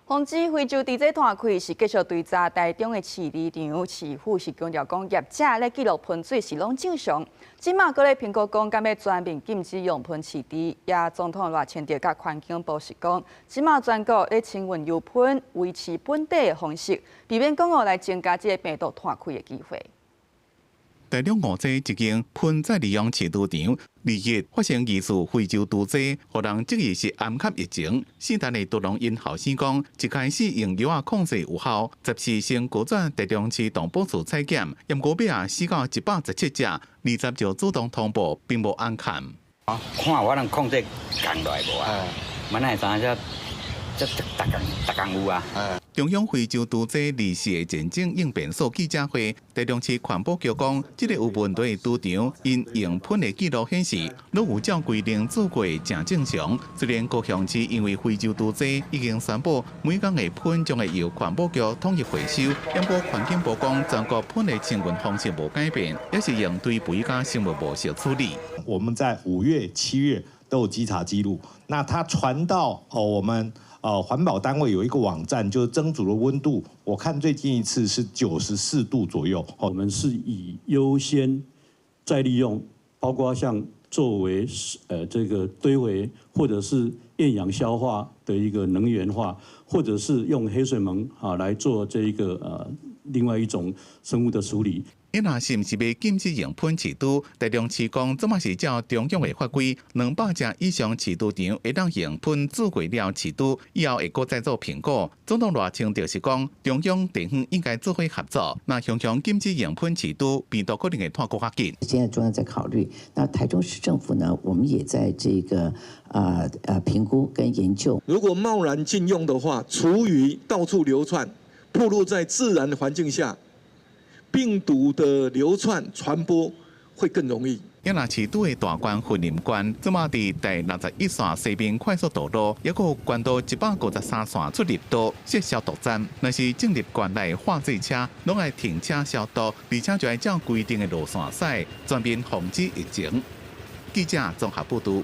防止非洲豬瘟湠開是繼續追查台中的飼豬場，市府是強調講業者咧記錄噴水是攏正常。這馬閣咧評估講，敢欲全面禁止用噴飼豬。也總統賴清德佮環境部是講，這馬全國咧清運油噴維持本地的方式，避免講哦來增加這个病毒湠開的機會。台中五濟一間噴再利用飼豬場，二日發生疑似非洲豬瘟，予人質疑是掩蓋疫情。姓陳的豬農𪜶後生講，一開始用藥仔控制有效，14先割轉台中市動保處採檢，毋過尾仔死到117隻，20就主動通報，並無掩蓋。看我能控制降落來無啊？嘛哪會知影這這逐工逐工有啊？中央非洲豬瘟二四的前景應變數記者會，台中市環保局講，這个有問題的豬場，𪜶用噴的記錄顯示，攏有照規定做過誠正常。雖然高雄市因為非洲豬瘟已經宣布每工的噴將會由環保局統一回收，毋過環境部講全國噴的清運方式無改變，也是用堆肥佮生物模式處理。我們在5月、7月都有稽查記錄，那它傳到哦，我們環保單位有一個網站，就是蒸煮的溫度，我看最近一次是94度左右。我們是以優先再利用，包括像作為這個堆肥，或者是厭氧消化的一個能源化，或者是用黑水虻啊來做這一個另外一種生物的處理。伊若是毋是欲禁止用噴飼豬？台中市講，這馬是照中央的法規，200隻以上飼豬場會當用噴注過了飼豬，以後會閣再做評估。總統賴清德是講，中央地方應該做伙合作。若雄雄禁止用噴飼豬，病毒可能會湠閣較緊。現在中央在考慮，那台中市政府呢？我們也在這個評估跟研究。如果貿然禁用的話，廚餘到處流竄，暴露在自然環境下，病毒的流竄傳播會更容易。也若飼豬的大關雲林縣，這馬佇第61線西邊快速道路，抑閣有關道153線出入道設消毒站。若是進入縣內貨載車，攏愛停車消毒，而且就愛照規定的路線駛，全面防止疫情。記者綜合報導。